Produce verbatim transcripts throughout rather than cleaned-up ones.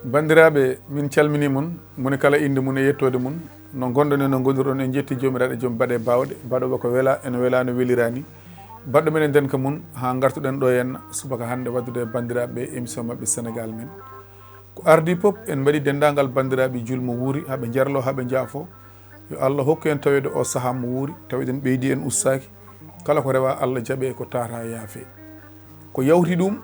Banndiraaɓe, min calminii mon, moni kala innde mum e yettoode mum. No ngonɗon e no ngonirɗon, en njetti Joomiraaɗo e Joom baɗe baawɗe, baɗoowo ko wela, ene wela no weliraani. Baɗɗo men e ndenka mum, haa ngartuɗen ɗo henna subaka hannde waddude e banndiraaɓe ɓe émission maɓɓe Sénégal Men. Ko ardii pop, en mbaɗi denndaangal banndiraaɓe julmo wuuri, haa ɓe njarlo, haa ɓe njaafo. Yo Allah hokku en taweede o sahaa mo wuuri, taweeden ɓeydi en ustaaki. Kala ko rewa Allah jaɓe, ko tata yaafe. Ko yawti ɗum,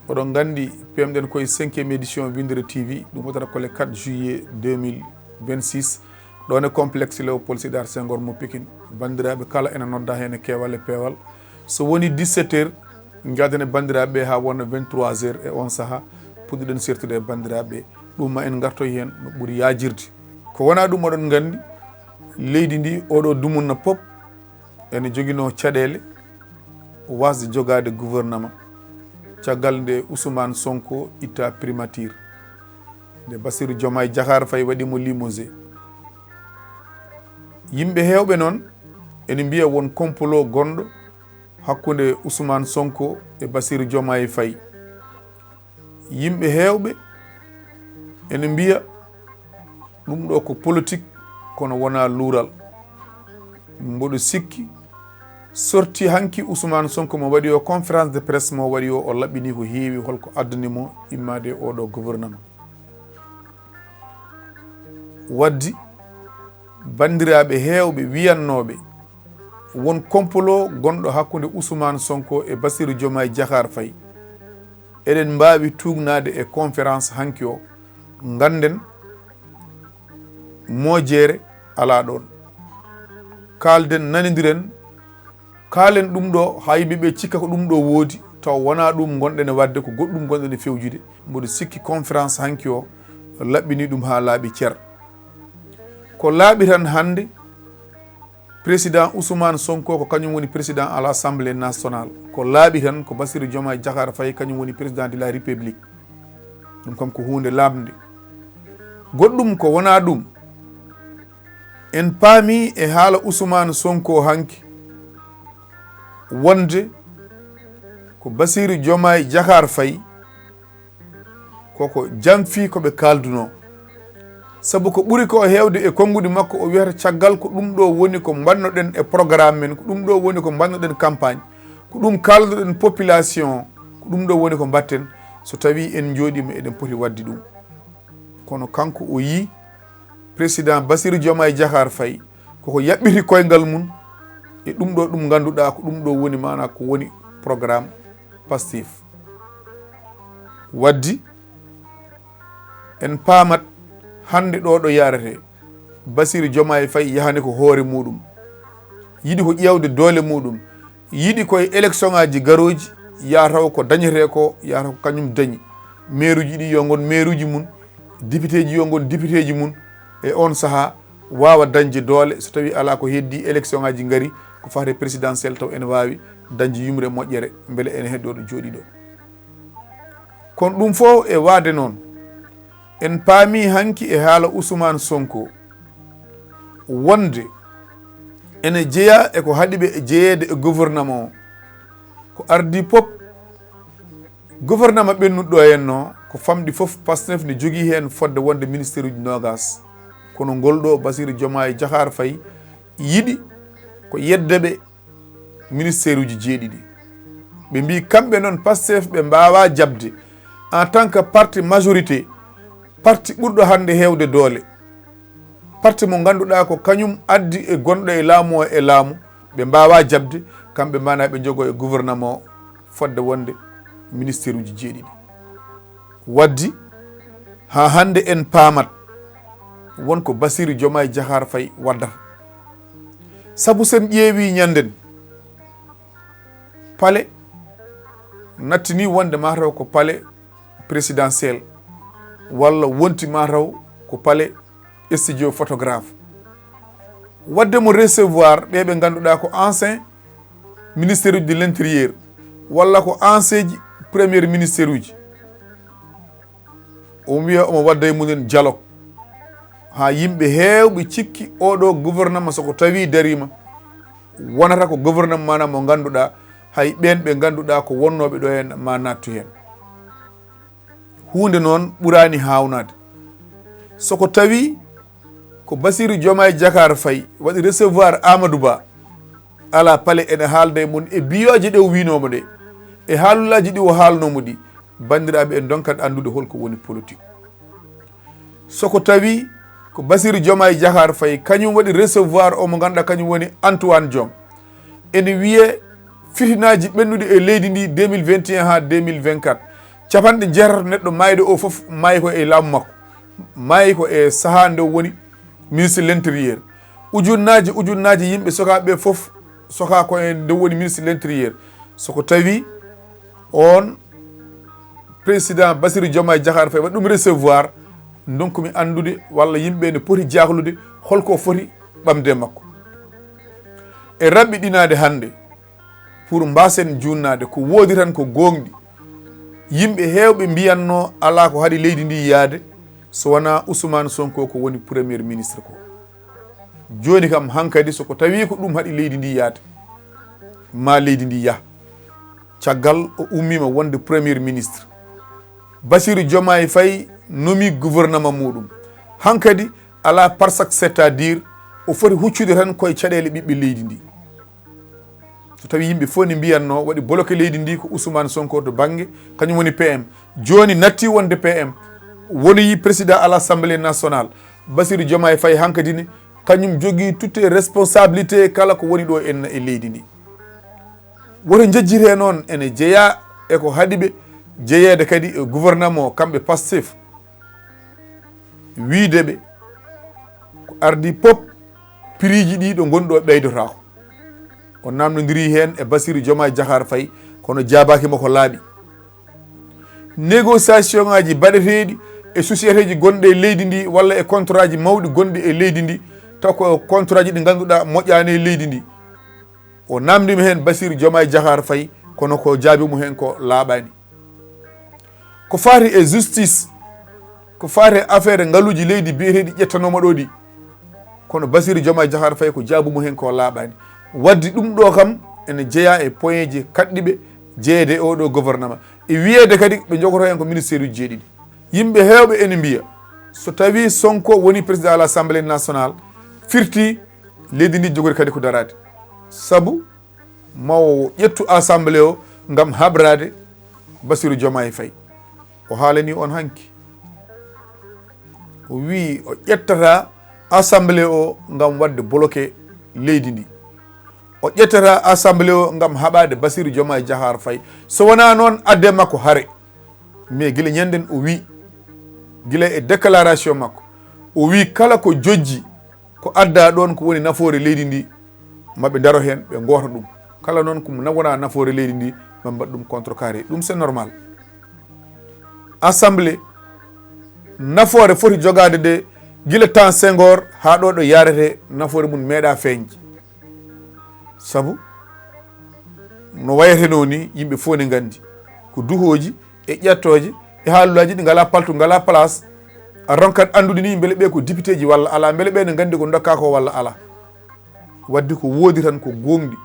oɗon nganndi, peemɗen koye cinquième édition Winndere T V, ɗum wotata ko le quatre juillet deux mille vingt-six, ɗon e complexe Léopold Sédar Senghor mo Pikine. Banndiraaɓe kala ena nodda heen e keewal e peewal. So woni dix-sept heures, njaaden e banndiraaɓe ɓe haa wona vingt-trois heures, e oon sahaa puɗɗiɗen sertude e banndiraaɓe ɓe. Ɗum ma en ngartoy heen no ɓuri yaajirde. Ko wonaa ɗum, oɗon nganndi, leydi ndi oɗo dumunna pop ene joginoo caɗeele waasde jogaade gouvernement, caggal nde Ousmane Sonko itta primature, nde Bassirou Diomaye Diakhar Faye waɗi mo limogé. Yimɓe heewɓe noon ene mbiya won complot gonɗo hakkunde Ousmane Sonko e Bassirou Diomaye Faye. Yimɓe heewɓe ene mbiya ɗum ɗo ko politique, kono wonaa luural. Mboɗo sikki, sorti hanki Ousmane Sonko mo waɗi o, conférence de presse mo waɗi o, o laɓɓini ko heewi, holko addani mo immaade e oɗo gouvernement. Waddi banndiraaɓe heewɓe wiyannooɓe won complot gonɗo hakkunde Ousmane Sonko e Bassirou Diomaye Diakhar Faye. Eɗen mbaawi tuugnaade e conférence hanki o, ngannden moƴƴere alaa ɗoon. Kaalden, nanindiren, kaalen ɗum ɗo, haa yimɓe ɓe cikka ko ɗum ɗo woodi, taw wonaa ɗum ngonɗen e waɗde, ko goɗɗum ngonɗen e fewjude. Mboɗo sikki conférence hanki o laɓɓini ɗum haa laaɓi cer. Ko laaɓi tan hannde, Président Ousmane Sonko ko kañum woni président à l'Assemblée nationale. Ko laaɓi tan ko Bassirou Diomaye Diakhar Faye kañum woni président de la République. Ɗum kam ko huunde laaɓnde. Goɗɗum ko wonaa ɗum. En paami e haala Ousmane Sonko hanki wonde ko Bassirou Diomaye Diakhar Faye koko janfii ko ɓe kaaldunoo. Sabu ko ɓuri ko heewde e konnguɗi makko, o wiyata caggal ko ɗum ɗo woni ko mbaɗnoɗen e programme men, ko ɗum ɗo woni ko mbaɗnoɗen campagne, ko ɗum kaalduɗen population, ko ɗum ɗo woni ko mbaɗten, so tawii en njooɗiima eɗen poti waɗde ɗum. Kono kanko o yii président Bassirou Diomaye Diakhar Faye koko yaɓɓiti koyngal mum e ɗum ɗo, ɗum ngannduɗaa ko ɗum ɗo woni, maanaa ko woni programme Pastef. Waddi en paamat hannde ɗo ɗo yaarete, Bassirou Diomaye Faye yahani ko hoore muɗum, yiɗi ko ƴeewde doole muɗum, yiɗi koye élection ngaji garooji, yaa taw ko dañetee ko, yaa taw ko kañum dañi. Maire uji ɗi yo ngon maire uji mum, député ji yo ngon député ji mum, e on sahaa waawa dañde doole, so tawii alaa ko heddii élection ngaji ngari, ko fate présidentielle, taw ene waawi dañde yumre moƴƴere, mbele ene heddoo ɗo jooɗii ɗo. Kono ɗum fof e waade noon, en paami hanki e haala Ousmane Sonko wonde ene jeyaa e ko haɗi ɓe jeyeede e gouvernement o. Ko ardii pop, gouvernement ɓennuɗo o henno, ko famɗi fof, Pastef ne jogii heen fodde wonde ministère uji noogas. Kono ngol ɗo Bassirou Diomaye Diakhar Faye yiɗi ko yedda ɓe ministère uji jeeɗiɗi. Ɓe mbii kamɓe noon Pastef ɓe mbaawaa jaɓde en tant que parti majorité, parti ɓurɗo hannde heewde doole, parti mo ngannduɗaa ko kañum addi e gonɗo e laamu o e laamu, ɓe mbaawaa jaɓde kamɓe maanaa ɓe njogoo e gouvernement o fodde wonde ministère uji jeeɗiɗi. Waddi haa hannde en paamat won ko Bassirou Diomaye Diakhar Faye waddata. Sabu sen ƴeewii ñannden, palais nattini wonde maa taw ko palais présidentiel, walla wonti maa taw ko palais studio photographe. Wadde mo recevoir ɓe ɓe ngannduɗaa ko ancien ministère uji de l'intérieur, walla ko ancien ji premier ministère uji. O wiya omo wadda e mumen dialogue. Haa yimɓe heewɓe cikki oɗo gouvernement, so ko tawi dariima, wonata ko gouvernement maanaam mo ngannduɗaa, hay ɓeen ɓe ngannduɗaa ko wonnooɓe ɗo heen ma nattu heen. Huunde noon ɓuraani haawnaade. So ko tawi ko Bassirou Diomaye Diakhar Faye waɗi recevoir Amadou Ba, alaa pale ene haalda e mum e biyooje ɗe o wiinoomo ɗe, e haalullaaji ɗi o haalnoomo ɗi, banndiraaɓe, en ndonkat anndude hol ko woni politique. So ko tawi ko Bassirou Diomaye Diakhar Faye, kañum waɗi recevoir o mo ngannduɗaa kañum woni Antoine Diome. Ene wiyee fitinaaji ɓennuɗi e leydi ndi deux mille vingt et un haa deux mille vingt-quatre. Capanɗe jeetato neɗɗo maayɗo o fof maayi ko e laamu makko. Maayi ko e sahaa nde o woni ministre de l'intérieur. Ujunnaaji, ujunnaaji yimɓe sokaaɓe ɓe fof sokaa ko e nde woni ministre de l'intérieur. So ko tawi on président Bassirou Diomaye Diakhar Faye waɗi ɗum recevoir, ndonkumi anndude walla yimɓe ne poti jahlude holko foti ɓamde makko. E raɓɓiɗinaade hannde, pour mbaasen juunnaade, ko woodi tan ko gooŋɗi. Yimɓe heewɓe mbiyatno alaa ko haɗi leydi ndi yaade so wonaa Ousmane Sonko ko woni premier ministre ko. Jooni kam, hankadi, so ko tawi ko ɗum haɗi leydi ndi yaade, ma leydi ndi yah. Caggal o ummiima wonde premier ministre, Bassirou Diomaye Faye nomi gouvernement muɗum. Hankadi, alaa par sak, c'est-à-dire, o foti huccude tan koye caɗeele ɓiɓɓe leydi ndi. So tawi yimɓe fof ne mbiyatno waɗi bloqué leydi ndi ko Ousmane Sonko to bannge, kañum woni P M. Jooni natti wonde P M, wonoyi président à l'Assemblée nationale, Bassirou Diomaye Faye hankadi ne, kañum jogii toutes les responsabilités kala ko woni ɗo en e leydi ndi. Woto njejjite noon ene jeyaa e ko haɗi ɓe jeyeede kadi e gouvernement o, kamɓe Pastef, wiide ɓe ko ardi pop, piriji ɗi ɗo ngonɗo ɓeydotaako. O namdodiri heen e Bassirou Diomaye Diakhar Faye, kono jaabaaki mo ko laaɓi. Négociation ngaji baɗeteeɗi e société ji gonɗi e leydi ndi walla e contrat ji mawɗi gonɗi e leydi ndi, taw ko contrat ji ɗi ngannduɗaa moƴƴaani e leydi ndi. O namdima heen Bassirou Diomaye Diakhar Faye, kono ko jaabi mo heen ko laaɓaani. Ko faati e justice, ko faati e affaire ngaluuji leydi biyeteeɗi ƴettanooma ɗo ɗi, kono Bassirou Diomaye Diakhar Faye ko jaabi mo heen ko laaɓaani. Wadde ɗum ɗo kam ene jeyaa e point ji kaɗɗiiɓe jeyeede e oɗo gouvernement. E wiyeede kadi ɓe njogoto heen ko ministère uji jeeɗiɗi. Yimɓe heewɓe ene mbiya, so tawi Sonko woni président à l'Assemblée nationale, firti leydi ndi jogori kadi ko daraade. Sabu ma o ƴettu assemblée o ngam haɓraade Bassirou Diomaye Faye. O haalani on hanki. O wii o ƴettata assemblée o ngam waɗde bloqué leydi ndi. O ƴettata assemblée o ngam haɓaade Bassirou Diomaye Diakhar Faye. So wonaa noon, adde makko hare. Mais gila ñanden o wii, gila e déclaration makko, o wii kala ko jojji, ko adda ɗoon ko woni nafoore leydi ndi, maɓe ndaro heen, ɓe ngoota ɗum. Kala noon ko na-, wona nafoore leydi ndi, maɓe mbaɗ ɗum contrecarré. Ɗum c'est normal. Assemblée, nafoore foti jogaade nde gila temps Senghor haa ɗo ɗo yaarete, nafoore mum meeɗa feeñde. Sabu no wayetenoo ni, yimɓe fof ne nganndi ko duhooji e ƴettooje e haalullaaji ɗi ngalaa paltu, ngalaa place. A ronkat anndude ni mbele ɓe ko député ji walla alaa, mbele ɓe ne nganndi ko ndokkaa ko walla alaa. Wadde ko woodi tan ko gooŋɗi.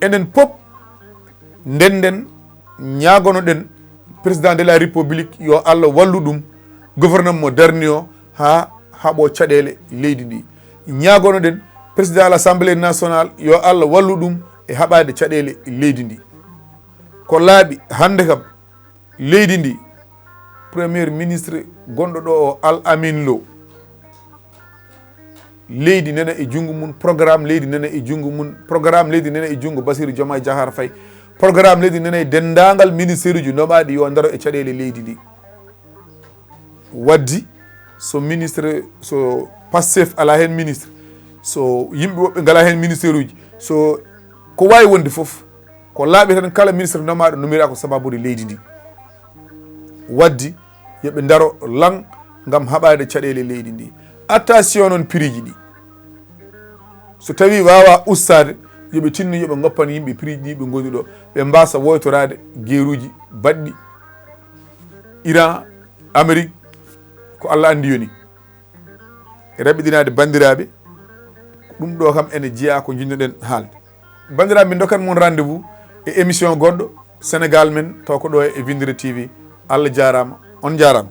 Enen pop ndennden, ñaagonoɗen président de la république yo Allah wallu ɗum, gouvernement mo darni o haa haɓo caɗeele leydi ndi. Ñaagonoɗen président à l'Assemblée nationale yo Allah wallu ɗum e haɓaade caɗeele leydi ndi. Ko laaɓi hannde kam leydi ndi, premier ministre gonɗo ɗo o, Al Amin Lo, leydi nana e junngo mum, programme leydi nana e junngo mum, programme leydi nana e junngo Bassirou Diomaye Diakhar Faye, programme leydi nana e denndaangal ministère uji nomaaɗi yo ndaro e caɗeele leydi ndi. Waddi so ministre, so Pastef alaa heen ministre, so yimɓe woɓɓe ngalaa heen ministère uji, so ko waawi wonde fof, ko laaɓi tan kala ministre nomaaɗo numiraa ko sababude leydi ndi. Waddi yo ɓe ndaro lan ngam haɓaade caɗeele leydi ndi. Attention noon prix ji ɗi. So tawi waawa ustaade, yo ɓe tinno, yo ɓe ngoppan yimɓe prix ji ɗi ɓe ngoni ɗo, ɓe mbaasa woytoraade geeruuji baɗɗi Iran, Amérique, ko Allah anndi yoni. E raɓɓiɗinaade banndiraaɓe, ɗum ɗo kam ene jeyaa ko njiɗnoɗen haalde. Banndiraaɓe, min ndokkat mon rendez-vous e émission goɗɗo, Sénégal men, taw ko ɗo e Winndere T V. Allah jaaraama. On njaaraama.